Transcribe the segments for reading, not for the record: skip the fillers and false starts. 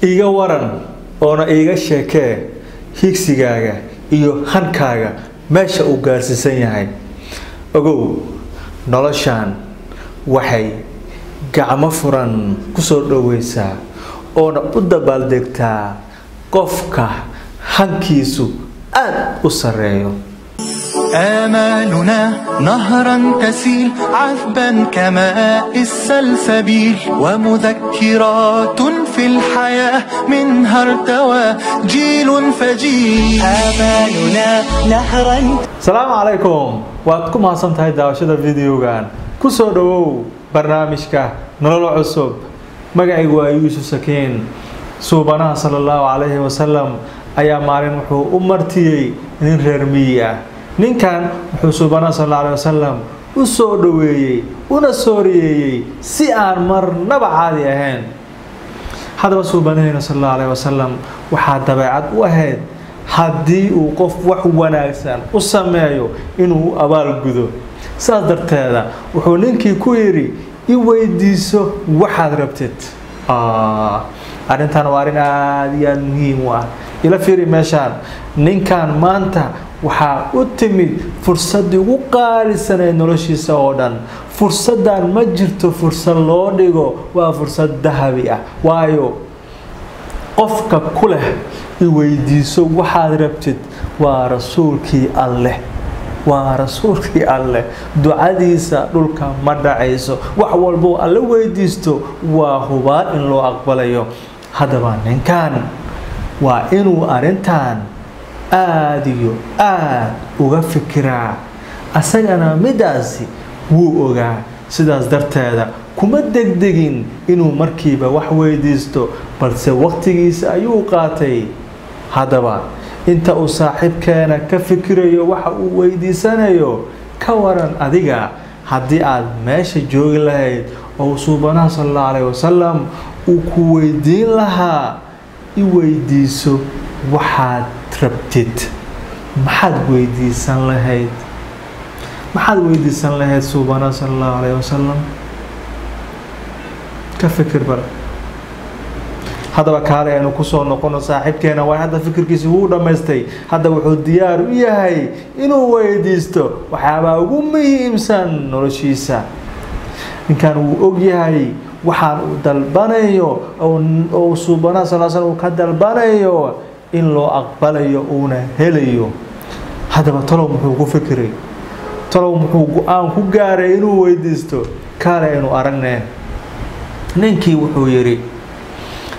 Iga waran oona iiga sheekee higsigaaga iyo hankaaga meesha uu gaarsiisan yahay. Ogow, noloshan waxay gacmo furan kusoo dhoweysaa oona u dabaaldegtaa qofka hankiisu aad u sareeyo. آمالنا نهرا تسيل عذبا كماء السلسبيل، ومذكرات في الحياة منها ارتوى جيل فجيل. آمالنا نهرا. Asalaamu calaykum. Waad ku mahadsan tahay daawashada videogan. Kusoo dhawow barnaamijka Nolol Cusub. Magacaygu waa Yuusuf Sakiin. Suubanaha sala allahu calayhi wasalam ayaa maalin wuxuu u martiyey nin reer miyi ah. Ninkan wuxuu suubanaha sal allahu alayhi wasalam u soo dhoweeyey una sooriyeeyey si aan marnaba caadi ahayn. Haddaba suubanaheena sal allahu alayhi wasalam waxaa dabeecad u ahayd haddii uu qof wax wanaagsan u sameeyo inuu u abaal gudo. Saas darteeda wuxuu ninkii ku yidhi: "I weydiiso waxaad rabtid." Arrintan waa arrin aada iyo aada muhiim u ah. Ila fiiri meeshaan, ninkan maanta waxaa u timid fursaddii ugu qaalisaneed noloshiisa oo dhan. Fursaddan ma jirto fursad loo dhigo, waa fursad dahabi ah, waayo qofka ku leh "I weydiiso waxaad rabtid" waa rasuulkii Alleh, waa rasuulkii Alleh. Ducadiisa dhulka ma dhacayso. Wax walboo Alle weydiisto waa hubaal in loo aqbalayo. Haddaba ninkan waa inuu arrintan aada iyo aad uga fikiraa. Asagana midaasi wuu ogaa, sidaas darteeda kuma degdegin inuu markiiba wax weydiisto, balse waqtigiisa ayuu qaatay. Haddaba inta uu saaxiibkeena ka fikirayo waxa uu weydiisanayo, ka waran adiga haddii aad meesha joogi lahayd oo suubanaha sala allahu calayhi wasalam uu ku weydiin lahaa "I weydiiso waxaad rabtid"? Maxaad weydiisan lahayd? Maxaad weydiisan lahayd suubanaha sala allahu calayhi wasalam? Ka fikir bal. Haddaba kaale aynu kusoo noqono saaxiibkeena. Waay, hadda fikirkiisi wuu dhammaystay. Hadda wuxuu diyaar u yahay inuu weydiisto waxyaabaa ugu muhiimsan noloshiisa. Ninkan wuu og yahay waxaan uu dalbanayo oo suubanaha sal slam uu ka dalbanayo in loo aqbalayo uuna helayo. Haddaba talow muxuu ku fikiray? Talow muxuu go-aan ku gaaray inuu weydiisto? Kaale aynu aragne. Ninkii wuxuu yidhi: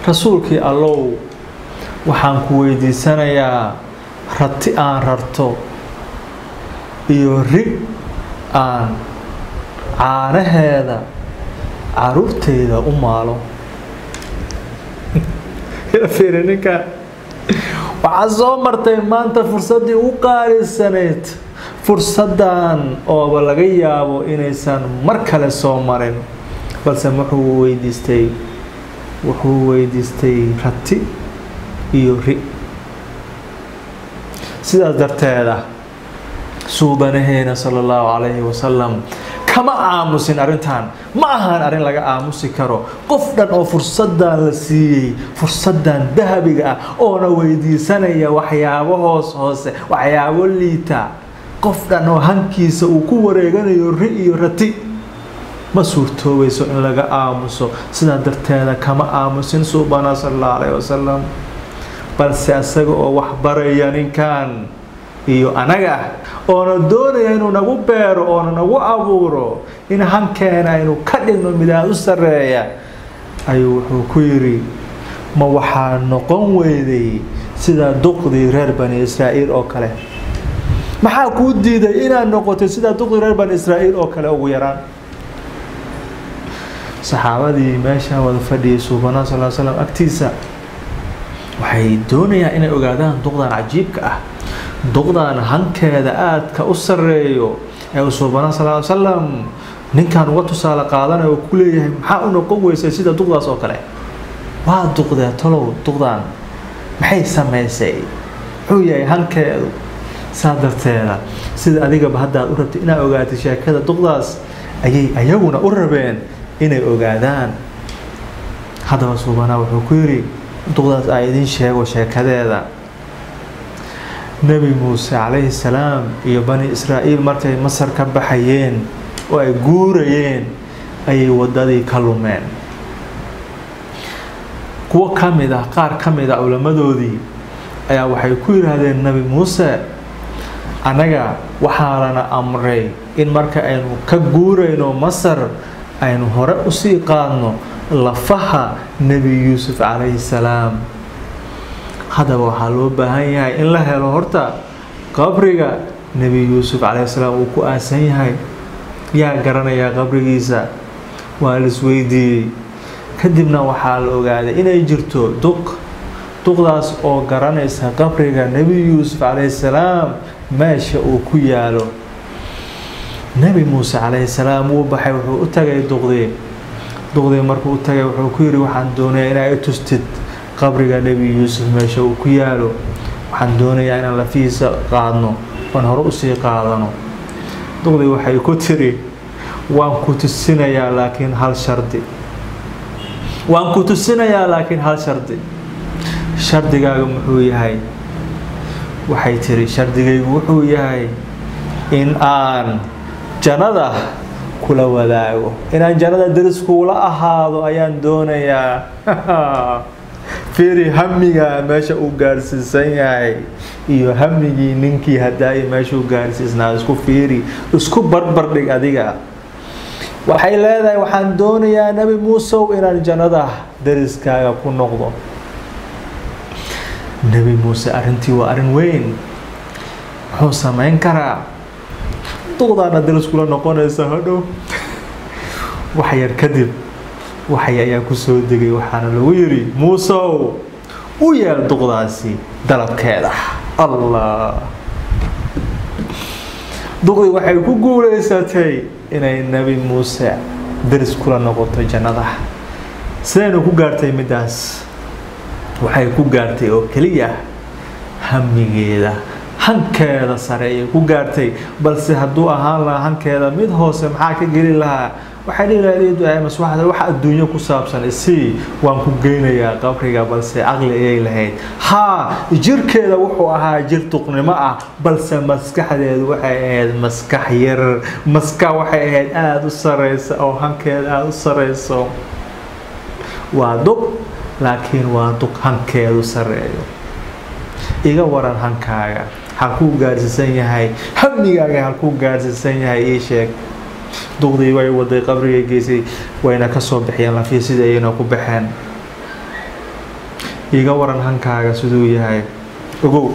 "Rasuulkii Allow, waxaan ku weydiisanayaa rati aan rarto iyo ri aan caanaheeda caruurteyda u maalo." Fiiri, ninkan waxaa soo martay maanta fursaddii ugu qaalisanayd, fursaddan ooba laga yaabo inaysan mar kale soo marin, balse muxuu weydiistay? Wuxuu weydiistay rati iyo ri. Sidaas darteeda suubanaheena sala allahu calayhi wasalam kama aamusin. Arrintan ma ahan arrin laga aamusi karo. Qof dhan oo fursaddan la siiyey, fursaddan dahabiga ah, oona weydiisanaya waxyaabo hoos hoose, waxyaabo liita, qof dhan oo hankiisa uu ku wareeganayo ri iyo rati, ma suurtoobayso in laga aamuso. Sidaa darteeda kama aamusin suubana sala allahu calayhi wasalam, balse asaga oo wax baraya ninkan iyo anaga, oona doonaya inuu nagu beero oona nagu abuuro in hankeena aynu ka dhigno mid aada u sarreeya, ayuu wuxuu ku yidhi: "Ma waxaa noqon weyday sida duqdii reer Bani Israa'iil oo kale? Maxaa kuu diiday inaad noqotay sida duqdii reer Bani Israa'iil oo kale ugu yaraan?" Saxaabadii meesha wada fadhiyay suubanaha sal slam agtiisa waxay doonayaan inay ogaadaan duqdan cajiibka ah, duqdan hankeeda aadka u sarreeyo ee uu suubanaha sal ly salam ninkan uga tusaale qaadanayo oo ku leeyahay: "Maxaa u noqon weysay sida duqdaas oo kale?" Waa duqdee talow? Duqdan maxay samaysay? Muxuu yahay hankeedu? Saa darteeda sida adigaba haddaad u rabtay inaad ogaatay sheekada duqdaas, ayay ayaguna u rabeen inay ogaadaan. Haddaba suubanaa wuxuu ku yidhi Duqdaas ay idin sheego sheekadeeda. Nebi Muuse calayhi salaam iyo Bani Israa'iil markay Masar ka baxayeen oo ay guurayeen ayay wadadii ka lumeen. Kuwo ka mid ah, qaar ka mid ah culamadoodii ayaa waxay ku yiraahdeen Nabi Muuse, anaga waxaa lana amray in marka aynu ka guurayno Masar aynu hore usii qaadno lafaha Nebi Yuusuf calayhi salaam. Haddaba waxaa loo baahan yahay in la helo horta qabriga Nebi Yuusuf calayhi salaam uu ku aasan yahay. Yaa garanayaa qabrigiisa? Waa la isweydiiyey. Kadibna waxaa la ogaaday inay jirto duq, duqdaas oo garanaysa qabriga Nebi Yuusuf calayhi salaam meesha uu ku yaalo. Nebi Muuse calayhi salaam wuu baxay, wuxuu u tagay duqdii. Duqdii markuu u tagay wuxuu ku yiri, waxaan doonayaa inaa i tustid qabriga Nebi Yuusuf meesha uu ku yaalo. Waxaan doonayaa inaan lafihiisa qaadno oon hore usii qaadano. Duqdii waxay ku tiri, waan ku tusinayaa laakiin hal shardi. Waan ku tusinayaa laakiin hal shardi. Shardigaaga muxuu yahay? Waxay tiri, shardigaygu wuxuu yahay in aan jannada kula wadaago, inaan jannada deris kuula ahaado ayaan doonayaa. Fiiri hamiga meesha uu gaarsiisan yahay iyo hamigii ninkii haddaay meesha uu gaarsiisnaa, isku fiiri, isku barbar dhig adiga. Waxay leedahay, waxaan doonayaa Nebi Muusow inaan jannada deriskaaga ku noqdo. Nebi Muuse arrintii waa arrin weyn, muxuu samayn karaa? Duqdaana deris kula noqonaysa hadhow. Wax yar kadib waxay ayaa ku soo degay, waxaana lagu yiri, Muusow u yeel duqdaasi dalabkeeda. Allah, duqdii waxay ku guuleysatay inay Nebi Muuse deris kula noqoto jannada. Sidaynu ku gaartay midaas? Waxay ku gaartay oo keliya hamigeeda, hankeeda sare ayay ku gaartay. Balse hadduu ahaan lahaa hankeeda mid hoose, maxaa ka geli lahaa? Waxay dhihi lahayd, iyadu ay mas wax adduunyo ku saabsan isii, waan ku geynayaa qabriga. Balse caqli ayay lahayd. Haa, jirkeeda wuxuu ahaa jir duqnimo ah, balse maskaxdeedu waxay ahayd maskax yar, maskax waxay ahayd aada u sareysa oo hankeeda aada u sareyso. Waa duq, laakiin waa duq hankeedu sareeyo. Iga waran hankaaga halkuu gaarsiisan yahay? Hamigaaga halkuu gaarsiisan yahay? Ii sheeg. Duqdii way waday, qabrigay geysay, wayna ka soo bixiyeen lafii, sidii ayayna ku baxeen. Iga waran hankaaga siduu yahay? Ogow,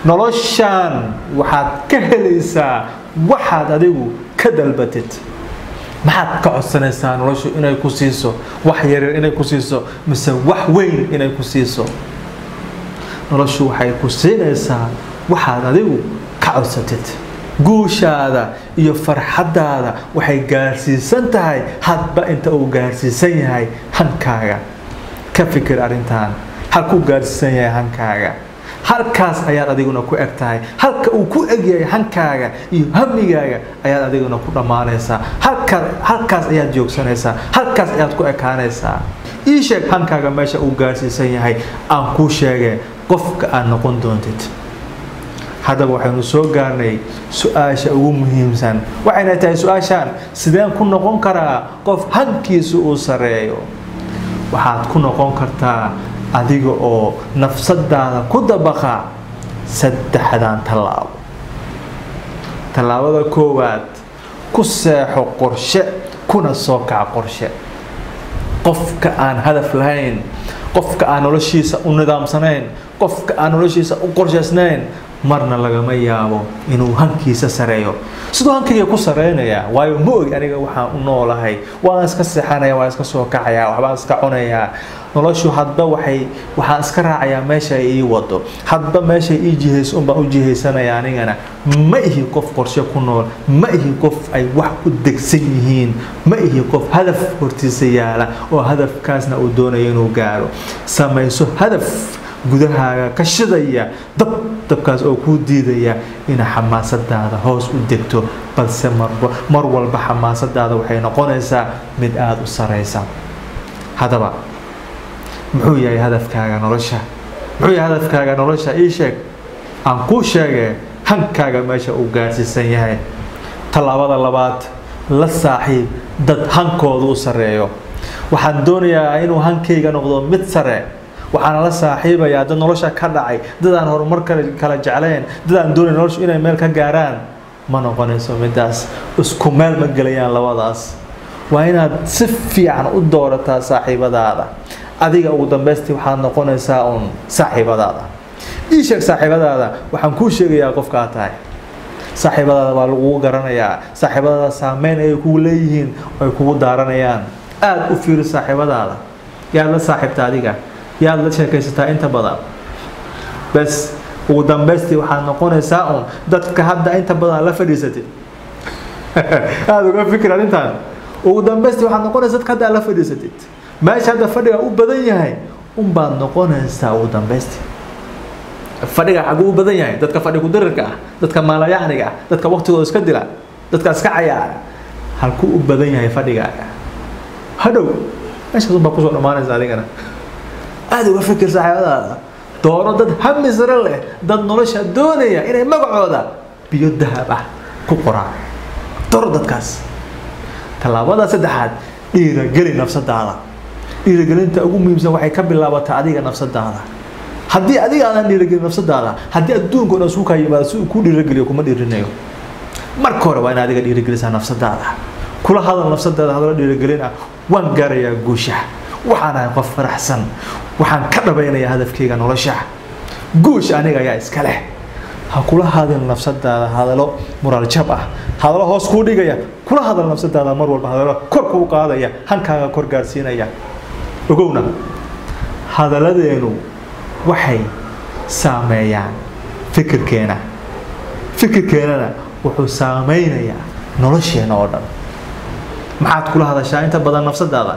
noloshaan waxaad ka helaysaa waxaad adigu ka dalbatid. Maxaad ka codsanaysaa noloshu inay ku siiso? Wax yaryar inay ku siiso mise wax weyn inay ku siiso? Noloshu waxay ku siinaysaa waxaad adigu ka codsatid. Guushaada iyo farxaddaada waxay gaarsiisan tahay hadba inta uu gaarsiisan yahay hankaaga. Ka fikir arrintan, halkuu gaarsiisan yahay hankaaga, halkaas ayaad adiguna ku eg tahay. Halka uu ku eg yahay hankaaga iyo hamigaaga ayaad adiguna ku dhammaanaysaa. Halkaas ayaad joogsanaysaa, halkaas ayaad ku ekaanaysaa. Ii sheeg hankaaga meesha uu gaarsiisan yahay, aan kuu sheegee qofka aad noqon doontid. Haddaba waxaynu soo gaarnay su-aasha ugu muhiimsan, waxayna tahay su-aashaan, sideen ku noqon karaa qof hankiisu uu sareeyo? Waxaad ku noqon kartaa adiga oo nafsadaada ku dabaqa saddexdan tallaabo. Tallaabada koowaad, ku seexo qorshe kuna soo kaca qorshe. Qofka aan hadaf lahayn, qofka aan noloshiisa u nidaamsanayn, qofka aan noloshiisa u qorshaysnayn, marna lagama yaabo inuu hankiisa sareeyo. Siduu hankayga ku sareynayaa? Waayo ma ogi aniga waxaan u noolahay. Waan iska seexanaya, waan iska soo kacayaa, waxbaan iska cunayaa. Noloshu hadba waxaan iska raacayaa meesha ay ii wado, hadba meesha ii jihayso unbaan u jihaysanaya. Anigana ma ihi qof qorshe ku nool, ma ihi qof ay wax u degsan yihiin, ma ihi qof hadaf hortiisa yaala oo hadafkaasna uu doonayo inuu gaaro. Samayso hadaf gudahaaga ka shidaya dab, dabkaas oo kuu diidaya ina xamaasadaada hoos u degto, balse mar walba xamaasadaada waxay noqonaysaa mid aada u sareysa. Haddaba Muxuu yahay hadafkaaga nolosha? Muxuu yahay hadafkaaga nolosha? Ii sheeg, aan kuu sheegee hankaaga meesha uu gaarsiisan yahay. Tallaabada labaad, la saaxiib dad hankoodu u sarreeyo. Waxaan doonayaa inuu hankayga noqdo mid sare. Waxaan la saaxiibayaa dad nolosha ka dhacay, dad aan horumar kala jeclayn, dad aan doonayn noloshu inay meel ka gaaraan. Ma noqonayso midaas, isku meel ma gelayaan labadaas. Waa inaad si fiican u doorataa saaxiibadaada. Adiga ugu dambaystii waxaad noqonaysaa uun saaxiibadaada. Ii sheeg saaxiibadaada, waxaan kuu sheegayaa qofka aad tahay. Saaxiibadaada baa lagugu garanayaa, saaxiibadaada saameyn ayay kugu leeyihiin oo ay kugu daaranayaan. Aad u fiiri saaxiibadaada. Yaad la saaxiibta adiga, yaad la sheekaysataa inta badan. Bas ugu dambaystii waxaad noqonaysaa uun dadka hadda inta badan la fadhiisatid. Aad uga fikir arrintan. Ugu dambaystii waxaad noqonaysaa dadka hadda la fadhiisatid. Meesha hadda fadhiga u badan yahay unbaad noqonaysaa ugu dambaystii. Fadhiga xaguu u badan yahay? Dadka fadhi ku dirirka ah, dadka maalayacniga ah, dadka waqtigooda iska dila, dadka iska cayaara, halkuu u badan yahay fadhigaaga? Hadhow meeshaas unbaa kusoo dhammaanaysa adigana. Aad uga fikir saaxiibadaada. Dooro dad hami sare leh, dad nolosha doonaya inay magacooda biyo dahab ah ku qoraan. Dooro dadkaas. Tallaabada saddexaad, dhiirageli nafsadaada. Dhiirigelinta ugu muhiimsan waxay ka bilaabataa adiga nafsadaada. Haddii adiga aadan dhiirigelin nafsadaada, haddii adduunka oo dhan isku kaa yimaado si uu kuu dhiirigeliyo, kuma dhiirinayo. Marka hore waa inaad adiga dhiirigelisaa nafsadaada. Kula hadal nafsadaada hadallo dhiirigelin ah. Waan gaarayaa guusha, waxaan ahay qof faraxsan, waxaan ka dhabaynayaa hadafkayga nolosha, guusha aniga ayaa iska leh. Ha kula hadal nafsadaada hadallo moraal jab ah, hadallo hoos kuu dhigaya. Kula hadal nafsadaada mar walba hadallo kor kuu qaadaya, hankaaga kor gaarsiinaya. Ogowna, hadalladeenu waxay saameeyaan fikirkeena, fikirkeenana wuxuu saameynayaa nolosheena oo dhan. Maxaad kula hadashaa inta badan nafsadaada?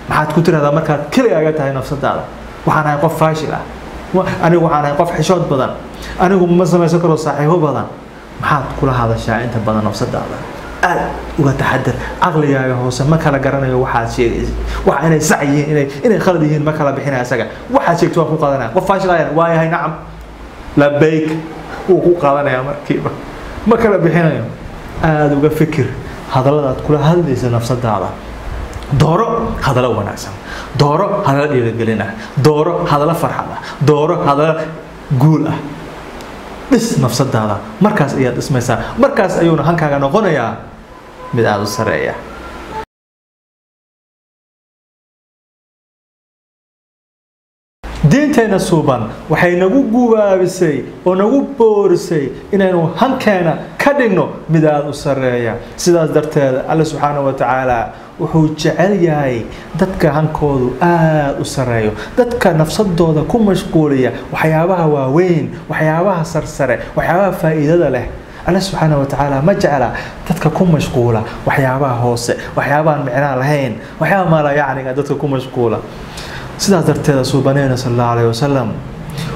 Maxaad ku tirahdaa markaad keligaaga tahay nafsadaada? Waxaan ahay qof faashil ah, anigu waxaan ahay qof xishood badan, anigu ma samaysan karo saaxiibo badan. Maxaad kula hadashaa inta badan nafsadaada? Aad uga taxadar. Caqligaaga hoose ma kala garanayo waxaad sheegaysa, waxa inay sax yihiin, inay khalad yihiin ma kala bixinaya isaga. Waxaad sheegto waan ku qaadanaya. Qof faashil ayaan waa yahay, nacam, labayk, wuu ku qaadanaya markiiba, ma kala bixinayo. Aad uga fikir hadalladaad kula hadlaysa nafsadaada. Dooro hadallo wanaagsan, dooro hadallo dhiirigelin ah, dooro hadallo farxad ah, dooro hadallo guul ah. Dhis nafsadaada, markaas ayaad dhismaysaa, markaas ayuuna hankaaga noqonayaa mid aada u sarreeya. Diinteena suuban waxay nagu gubaabisay oo nagu boorisay inaynu hankeena ka dhigno mid aada u sarreeya. Sidaas darteed Alle subxaana wa tacaala wuxuu jecel yahay dadka hankoodu aada u sarreeyo, dadka nafsadooda ku mashquuliya waxyaabaha waaweyn, waxyaabaha sarsare, waxyaabaha faa'iidada leh. Alle subxaana wa tacaala ma jecla dadka ku mashquula waxyaabaha hoose, waxyaabahan micnaha lahayn, waxyaabaha maalayacniga dadka ku mashquula. Sidaas darteeda suubaneena sala allahu alayhi wasalam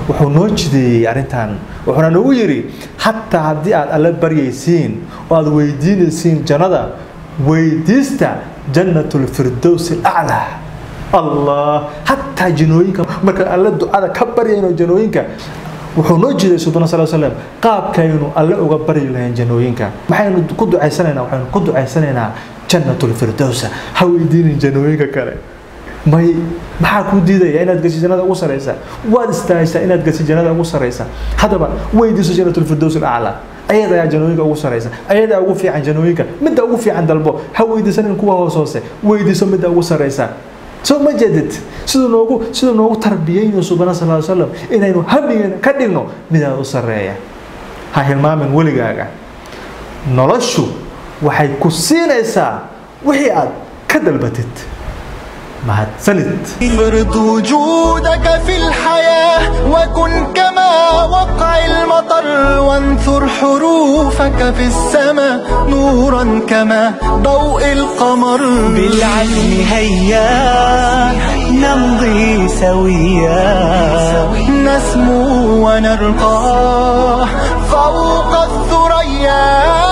wuxuu noo jideeyey arrintan, wuxuuna nagu yidhi xataa haddii aad Alle baryaysiin oo aad weydiinaysiin jannada, weydiista jannatulfirdows alaclaa. Allah, xataa janooyinka marka Alle ducada ka baryayno janooyinka, wuxuu noo jiday suubana sal slam qaabkaynu Alle uga baryi lahayn janooyinka. Maxaynu ku ducaysanaynaa? Waxaynu ku ducaysanaynaa jannatulfirdowsa. Ha weydiinin janooyinka kale. May maxaa kuu diidaya inaad gasho jannada ugu sarreysa? Waad istaahaysaa inaad gasho jannada ugu sarreysa. Haddaba weydiiso jannatulfirdows alaclaa, ayada ayaa janooyinka ugu sarreysa, ayadaa ugu fiican janooyinka. Midda ugu fiican dalbo, ha weydiisanin kuwa hoos hoose, weydiiso midda ugu sarreysa. Soo ma jeedid siduu noogu tarbiyeynayo subana sal ly slam inaynu hamigeena ka dhigno midaad u sarreeya? Ha hilmaamin weligaaga, noloshu waxay ku siinaysaa wixii aad ka dalbatid. Mahadsanid. افرض وجودك في الحياة وكن كما وقع المطر، وانثر حروفك في السماء نورا كما ضوء القمر. بالعزم هيا نمضي سويا، نسمو ونرقى فوق الثريا.